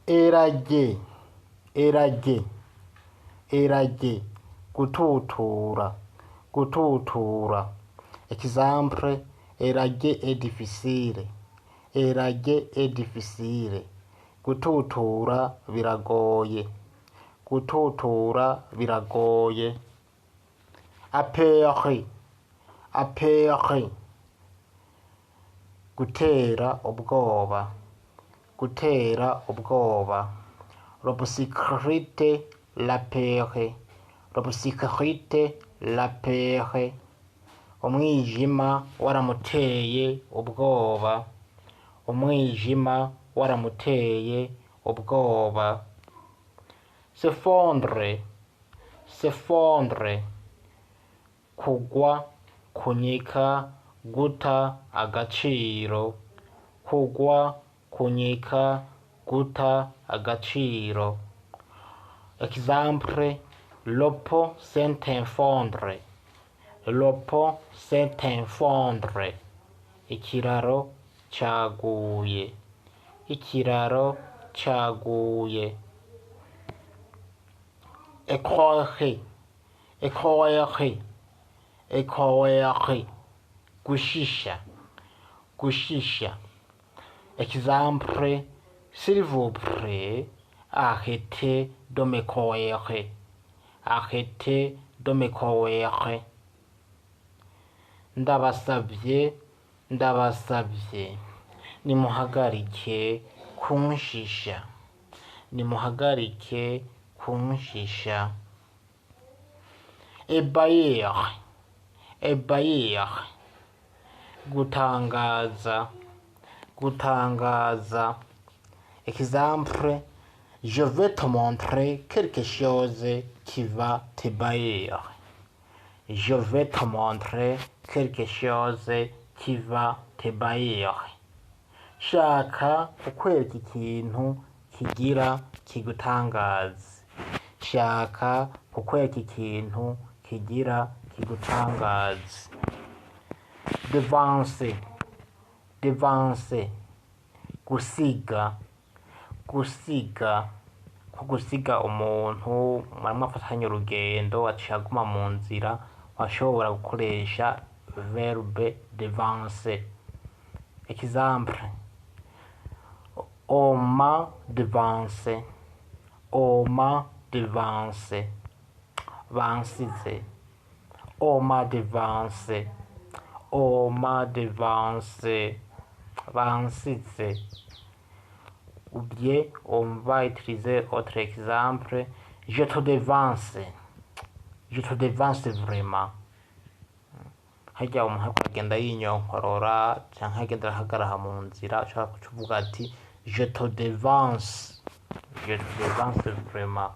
Élaguer, élaguer, élaguer, gututura, gututura. Exemple: élaguer est difficile. Élaguer est difficile. Gututura biragoye, gututura biragoye. Apeurer, apeurer, gutera ubwoba, gutera ubwoba. L'obscurité l'apeure, l'obscurité l'apeure. Umwijima waramuteye ubwoba, umwijima waramuteye ubwoba. Se fondre, se fondre, kugwa, kunyika, guta agaciro, kugwa, kunyika, guta agaciro. Exemple: le pont s'est effondré. Le pont s'est effondré. Ikiraro caguye, ikiraro caguye. Écroire, écroire, écroire, gushisha, gushisha. Exemple: s'il vous plaît, arrêtez de m'écœurer. Arrêtez de m'écœurer. Ndabasavye, ndabasavye, nimuhagarike kunshisha, nimuhagarike kunshisha. Ébahir, ébahir, gutangaza, gutangaza. Exemple: je vais te montrer quelque chose qui va t'ébahir. Je vais te montrer quelque chose qui va t'ébahir. Shaka kukwereka ikintu kigira kigutangaze, shaka kukwereka ikintu kigira kigutangaze. Devancer, devancer, gusiga, gusiga, nko gusiga umuntu mwari mwafatanye urugendo aciye aguma mu nzira, washobora gukoresha verbe devancer. Exemple: on m'a devancé, on m'a devancé, bansize. On m'a devancé, on m'a devancé, bansize. Ou bien on va utiliser autre exemple: je te devance, je te devance vraiment. Harya umuntu ariko aragenda yinyonkorora canke agenda arahagarara mu nzira, ushobora kuca uvuga ati: "Je te devance, je te devance vraiment."